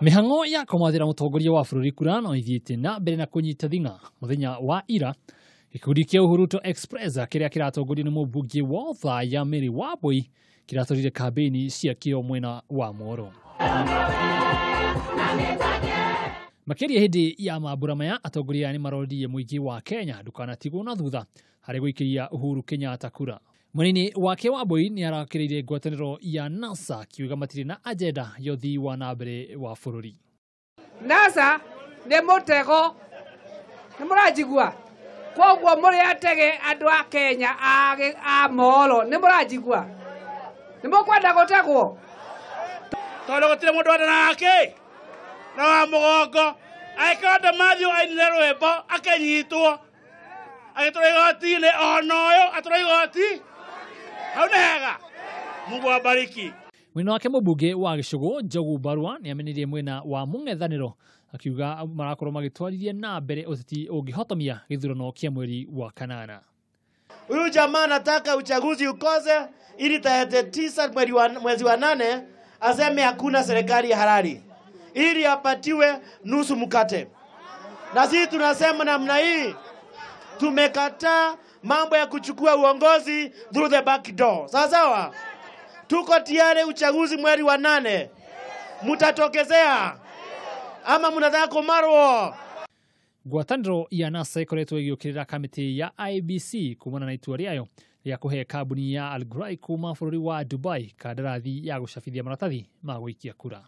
Mĩhang'o ya kũmathĩra mũtongoria wa bũrũri kura no ithiĩte na mbere na kũnyita thing'a. Mũthenya wa ira gĩkundi kĩa Uhuruto Express kĩrĩa kĩratongorio nĩ mũmbunge wa Othaya Mary Wambui kĩratwarire kambĩini ciakĩo mwena wa Moro. Makĩria hĩndĩ ya mambura maya atongoria nĩ maroririe mũingĩ wa Kenya ndũkanatigwo na thutha harĩ gũikĩria Uhuru Kenyatta kura. Mwena-inĩ wake Wambui nĩ arakĩrĩire ngwatanĩro ya NASA akiuga matirĩ na agenda ya ũthii wa na mbere wa bũrũri. NASA nĩ mũtego, nĩ mũranjigua? Koguo mũrĩ atege andũ a Kenya a Molo, nĩ mũranjigua? Nĩ mũkwenda gũtegwo? Tondũ gũtirĩ mũndũ wendanaga kĩ na wa mũgongo, angĩkorwo Demathew ainire rwĩmbo akĩnyitwo agĩtwarwo igoti-inĩ, ona ũyũ atwarwo igoti, hau nĩ hega. Mungu abariki. Mwena wake mũmbunge wa Gĩcũgũ Njogu Barua nĩ amenirie mwena wa mũng'ethanĩro akiuga marakorwo magĩtwarithia na mbere ũteti ũngĩhotomia gĩthurano kĩa mweri wa kanana. Huyu jamaa anataka uchaguzi ukose ili tarehe 9 mwezi wa 8 aseme hakuna serikali ya halali ili apatiwe nusu mkate. Na sisi tunasema namna hii, tumekataa mambo ya kuchukua uongozi through the back door. Sawa sawa? Tuko tayari uchaguzi mwezi wa 8. Mutatokezea ama mnataka kumarwo? Ngwatanĩro ya NASA ĩkoretwo ĩgĩũkĩrĩra kamĩtĩ ya IEBC kumana na itua rĩayo rĩa kũhe kambuni ya Al Ghurair kuma bũrũri wa Dubai kandarathi ya gũcabithia maratathi ma gũikia kura.